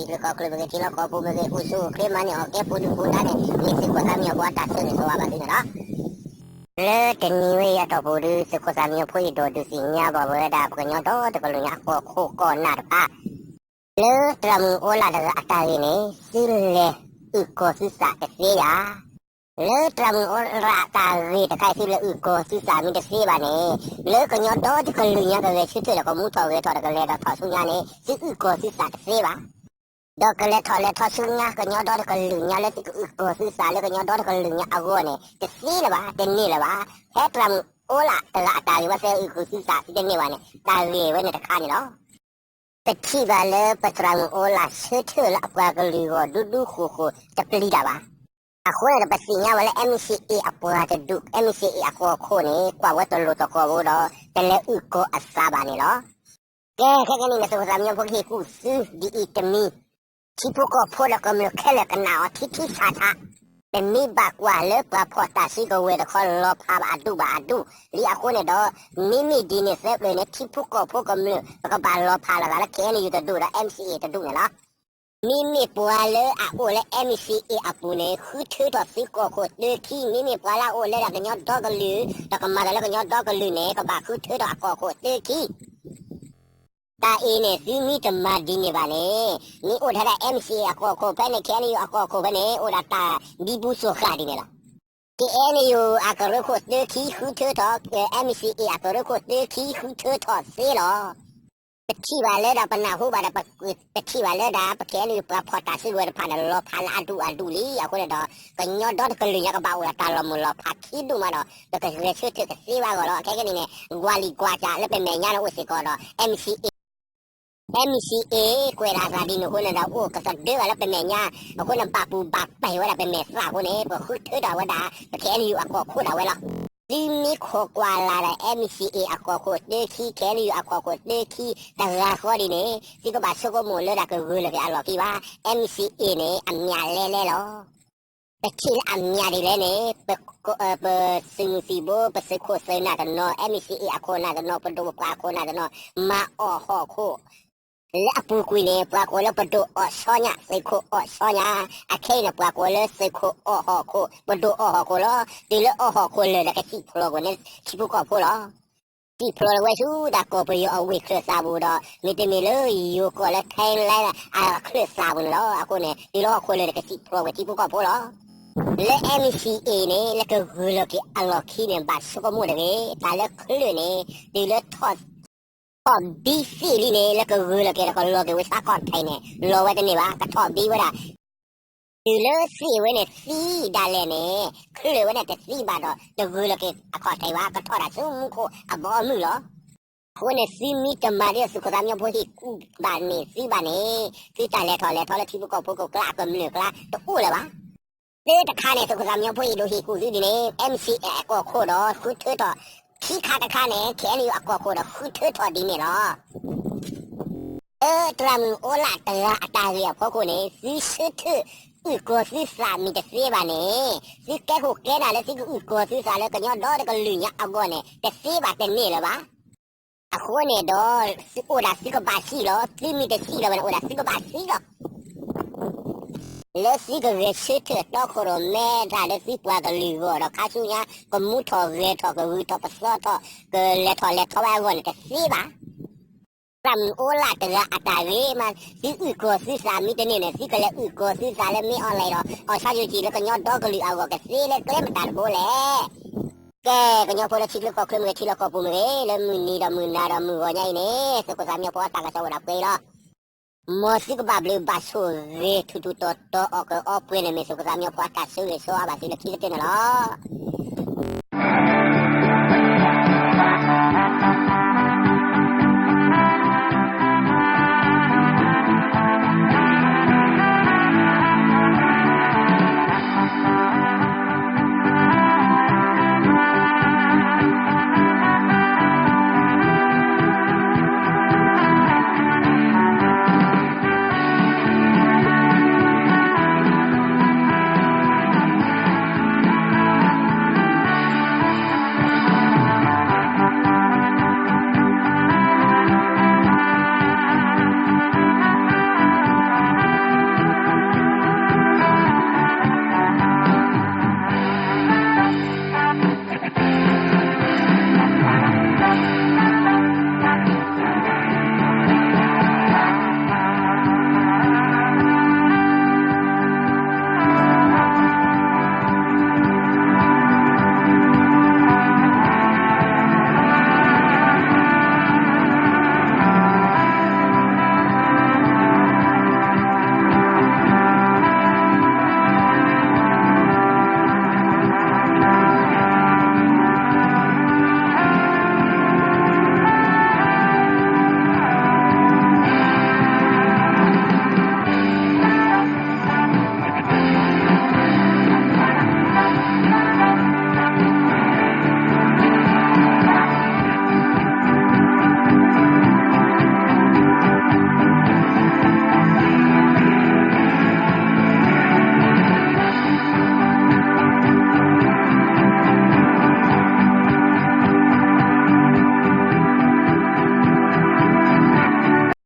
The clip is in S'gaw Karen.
လၢကီၢ်ချၢမ့ၢ်ဂ့ၤ ထံလီၢ်ကီၢ်ပူၤမ့ၢ်ဂ့ၤ အိၣ်ဆူၣ်အိၣ်ချ့မၤန့ၢ်အီၣ်ကဲ ပူၤဒုၣ်ပူၤဒါန့ၣ် မ့ၢ်သုးခိၣ်သးမံညီၤဖိအတၢ်ဆၢဂ့ၤဆၢဝါဘၣ်သုန့ၣ်လီၤ. လၢတနံၤဝဲအံၤအတီၢ်ပူၤဒုး သုးခိၣ်သးမံညီၤဖိအံၤဒိးဒုးသ့ၣ်ညါဘၣ်ဝဲဒၣ် ပှၤကညီဒီတကလုာ်ညါအကီၢ်ခိၣ်ကီၢ်နၢ်တဖၣ် လၢတြၤမုၣ်အိလၣ်တဂၤအတၢ်ဂ့ၢ်န့ၣ် သုလဲၤအုၣ်ကီၤသုသးတသ့ဧါ. လၢတြၤမုၣ်အိလၣ်အတၢ်ဂ့ၢ်တခါအံၤ သုလဲၤအုၣ်ကီၤသုသးမ့ၢ်တသ့ဘၣ်န့ၣ် လၢကညီဒီတကလုာ်ညါကဂဲၤဆၢထၢၣ်ဒီးကမူထီၣ်ဂဲၤထီၣ်ဒီးကလဲၤဒီးထီၣ်ဆူညါန့ၣ် သုအုၣ်ကီၤသုသးတသ့ဘၣ်. ဒီးကလဲၤထီၣ်လဲၤထီၣ်ဆူညါ ကညီဒီတကလုာ်ညါလၢသုကအုၣ်ကီၤသုသးလၢကညီဒီတကလုာ်ညါအဂီၢ်န့ၣ် တသ့လၢၤဘၣ်, တန့ၢ်လၢၤဘၣ်. ဖဲတြၤမုၣ်အိလၣ်တဂၤအတၢ်ဂ့ၢ် ဝဲသ့ၣ်အုၣ်ကီၤသုသးသုတန့ၢ်ဘၣ်န့ၣ် တၢ်ဂ့ၢ်ဝဲန့ၣ်တခါန့ၣ်လီၤ. ပထံၣ်ဘၣ်လၢပတြၤမုၣ်အိလၣ်ဆၢထၢၣ်လၢအပှၤကလုာ်အဂီၢ်ဒူဒူဃိၤဃိၤတပျံၤတၢ်ဘၣ်. အဃိန့ၣ်ဒီးပသ့ၣ်ညါဝဲလၢ MCA အပှၤတဒူၣ် MCA အကီၢ်ခိၣ်န့ၣ် ကွၢ်ဝဲတလိၤတကီၢ်ဖိဒီး တလဲၤအုၣ်ကီၤအသးဘၣ်န့ၣ်လီၤ. ကဲ ခဲကနံၣ်န့ၣ် သုးခိၣ်သးမံညီၤဖိကဟ့ၣ်ကူၣ်သုဒ်အံၤတမံၤ, ထံဖိကီၢ်ဖိဒီးကမျၢၢ်ခဲလၢာ်ကနၣ်အီၤထံထံဆးဆး, တမ့ၢ်ဘၣ်ကွၢ်လၢပှၤဖီၣ်တၢ်စုကဝဲၤတခီလီၤဖးဘၣ်အဒူၣ်ဘၣ်အဒူၣ်လံအဃိန့ၣ်ဒီး, မ့မ့ၢ်ဒ်န့ၣ်သၢပျၢၤန့ၣ် ထံဖိကီၢ်ဖိကမျၢၢ် ပကဘၣ်လီၤဖးလိာ်သးလၢ KNU တဒူၣ်ဒီး MCA တဒူၣ်န့ၣ်လီၤ. မ့မ့ၢ်ပှၤလၢအအိၣ်လၢ MCA အပူၤန့ၣ် ဃုထၢထီၣ်သုကီၢ်ခိၣ်သၢခံ, မ့မ့ၢ်ပှၤလၢအအိၣ်လၢဒၣ်ကညီဒီကလုာ် ဒီးကမၤတၢ်လၢကညီဒီကလုာ်န့ၣ် ကဘၣ်ဃုထၢထီၣ်အကီၢ်ခိၣ်သၢခံ တၢ်အံၤန့ၣ် သုမ့ၢ်တမၤဒ်န့ၣ်ဘၣ်န့ၣ်, မ့ၢ်အိၣ်ထဲဒၣ် MCA အကီၢ်ခိၣ်ဖဲန့ၣ် KNU အကီၢ်ခိၣ်ဖဲန့ၣ် အိၣ်ဒၣ်တၢ်ဒ်ပူၤစိၤဃာ်ဒ်န့ၣ်လီၤ. KNU အကရၢခိၣ်သၢခံဃုထၢထီၣ်, MCA အကရၢခိၣ်သၢခံဃုထၢထီၣ်သ့လီၤ. ပထံၣ်ဘၣ်လၢဒၣ်ပနၢ်ဟူဘၣ်ဒီး ပထံၣ်ဘၣ်လၢဒၣ် ပ KNU ပှၤဖီၣ်တၢ်စုကဝဲၤတဖၣ်န့ၣ် လီၤဖးလၢအဒူၣ်အဒူၣ်လံအဃိန့ၣ်ဒီး ကညီဒီတကလုာ်ညါကဘၣ်အိၣ်ဒီးတၢ်လီၤမုၢ်လီၤဖးခံဒူၣ်မးဒီး ပကဂဲၤဆၢထၢၣ်ကသ့ဘၣ်အဂီၢ်လီၤ. ခဲကနံၣ်န့ၣ် ကွၢ်လံာ်ကွၢ်စၢ်လၢပမဲာ်ညါန့ၣ်အိၣ်စ့ၢ်ကီးဒီး MCA, MCA ကွဲးဒၣ်အသးဒ်န့ၣ်အဃိန့ၣ်ဒီး အိၣ်ကသဒၢဘၣ်လၢပမဲာ်ညါအဃိန့ၣ် ဘၣ်ပူၤဘၣ်ပဲာ်ဝဲဒၣ်ပမဲာ်သၣ်အဃိန့ၣ် ပဃုထၢထီၣ်ဝဲဒၣ် ပ KNU အကီၢ်ခိၣ်ဒၣ်ဝဲလီၤ. သုမ့ၢ်ခိးကွၢ်လၢ်ဒီး MCA အကီၢ်ခိၣ်သၢခံ, KNU အကီၢ်ခိၣ်သၢခံ တဂၤဃီဒ်န့ၣ် သုကဘၣ်ဆိကမိၣ်လၢဒၣ်ကဂုာ်လီၤက့ၤအလီၢ်ခံဘၣ်. MCA န့ၣ် အမၠးလဲလဲလီၤ. ပထံၣ်လၢအမၠးဒ်လဲၣ်န့ၣ် ပသုးမုၢ်သံၣ်ဘိ ပသုးခိၣ်သုးနၢ်တနီၤ, MCA အခိၣ်နၢ်တနီၤ, ပဒိၣ်ပပှၢ်အခိၣ်နၢ်တနီၤ မၤအီၣ်ဟီၣ်ခိၣ် လၢအပူၤကွံာ်န့ၣ် ပှၤကိးလၢပဒိၣ်အီၣ်ဆီညၣ်, သုးခိၣ်အီၣ်ဆီညၣ်, အခဲအံၤန့ၣ် ပှၤကိးလၢသုးခိၣ်အီၣ်ဟီၣ်ခိၣ်, ပဒိၣ်အီၣ်ဟီၣ်ခိၣ်လီၤ. တုၤလၢအီၣ်ဟီၣ်ခိၣ်လၢာ်န့ၣ် ကစံၣ်ဖျိးကွံာ်န့ၢ်ထံဖိကီၢ်ဖိလီၤ. စံၣ်ဖျိးဝဲဆူတၢ်ကီၢ်ပယီၤအဝ့ၢ်ချၢၣ်သးပူၤဒီး မ့တမ့ၢ်လၢယိၤကီၢ်လၢ Thailand အချၢၣ်သးပူၤန့ၣ်လီၤ. အဃိန့ၣ် တုၤလၢဟီၣ်ခိၣ်လၢာ်န့ၣ် ကစံၣ်ဖျိးကွံာ်ထံဖိကီၢ်ဖိလီၤ. လၢ MCA န့ၣ် လၢကဂုာ်လီၤက့ၤအလီၢ်ခံန့ၣ် ဘၣ်ဆိကမိၣ်တဂ့ၤ, တၢ်လၢချၢၣ်န့ၣ် တုၤလၢထီၣ် ထီၣ်ဘံသ့ၣ်လံန့ၣ် လၢကဂုာ်လီၤက့ၤဒီးကလီၤက့ၤဝဲဆူခီၣ်ထံးန့ၣ် လီၤဝဲတန့ၢ်ဘၣ်, ကထီၣ်ဘံဝဲဒၣ်. တုၤလၢသ့ၣ်ဝဲန့ၣ်သံဒၣ်လဲာ်န့ၣ် ချၢၣ်ဝဲန့ၣ်တသံဘၣ်ဒီး တဂုာ်လီၤက့ၤအခီၣ်ထံးဘၣ်, ကထီၣ်ဒၣ်ဆူမူခိၣ်အဘီအမုၢ်လီၤ. အဃိန့ၣ် သုမ့ၢ်တမၤဒ်သုးခိၣ်သးမံညီၤဖိဟ့ၣ်ကူၣ်ဘၣ်န့ၣ် သုဘၣ်န့ၣ် သုတၢ်လဲၤထီၣ်လဲၤထီလၢထံဖိကီၢ်ဖိကကျါအကမျၢၢ်ကျါ တအိၣ်လၢၤဘၣ်. သၢတခါန့ၣ် သုးခိၣ်သးမံညီၤဖိအံၤဒိးဟ့ၣ်ကူၣ်သုဒ်န့ၣ် MCA အကီၢ်ခိၣ်ဒီးဃုထၢထီၣ်, ခံခါတခါန့ၣ် KNU အကီၢ်ခိၣ်ဒီးဃုထၢထီၣ်ဒ်န့ၣ်လီၤ. လၢတြၤမုၢ်အိလၣ်တဂၤအတၢ်ဂ့ၢ်အဖီခိၣ်န့ၣ် သုဆၢထၢၣ်အုၣ်ကီၤသုသးမ့ၢ်တသ့ဘၣ်န့ၣ်, သုကဲခိၣ်ကဲနၢ်လၢသုကအုၣ်ကီၤသုသးလၢကညီဒီတကလုာ်ညါအဂီၢ်န့ၣ် တသ့ဘၣ်တန့ၢ်လၢၤဘၣ်. အဃိန့ၣ်ဒီး အိၣ်ဒၣ်သုကဘၣ်စံၣ်လီၤ. သုမ့ၢ်တစံၣ်လီၤဘၣ်န့ၣ် အိၣ်ဒၣ်သုကဘၣ်စံၣ်လီၤ. လၢသုကဂဲၤဆၢထၢၣ်တီခိၣ်ရိၣ်မဲတၢ်လၢသုပှၤကလုာ်အဂီၢ်ဒီးခါဆူညါ ကမူထီၣ်ဂဲၤထီၣ်ကဂုၤထီၣ်ပသီထီၣ် ကလဲၤထီၣ်လဲၤထီဝဲအဂီၢ်န့ၣ် တသ့ဘၣ်. တြၤမုၢ်အိလၣ်တဂၤအတၢ်ဂ့ၢ်မး သုအုၣ်ကီၤသုသးမ့ၢ်တန့ၢ်န့ၣ် သုကလဲၤအုၣ်ကီၤသုသးလၢမ့ၢ်အီၣ်လဲၣ်ဒီး အီၣ်ဆါယိၤကံၣ်လၢကညီဒီကလုာ်အဂီၢ်ကသ့လၢကျဲမတၤတဘိလဲၣ်. ကဲ ကညီဖိလၢထံချၢကီၢ်ချၢမ့ၢ်ဂ့ၤ ထံလီၢ်ကီၢ်ပူၤမ့ၢ်ဂ့ၤ လၢမုၢ်နံၤဒီးမုၢ်နၤဒီးမုၢ်ဂီၤညါအံၤန့ၣ် သုးခိၣ်သးမံညီၤဖိအတၢ်ကစီၣ်ဝဲဒၣ်ပှဲၤလီၤ. မ်သုကဘၣ်ဘျုးဘၣ်ဆိၣ်ဂ့ၤထူးထူးတီၤတီၤအီၣ်ကၢအီပှဲၤန့ၣ် မ့ၢ်သုးခိၣ်သးမံညီၤဖိအတၢ်ဆၢဂ့ၤဆၢဝါဘၣ်သုလၢခံကတၢၢ်န့ၣ်လီၤ.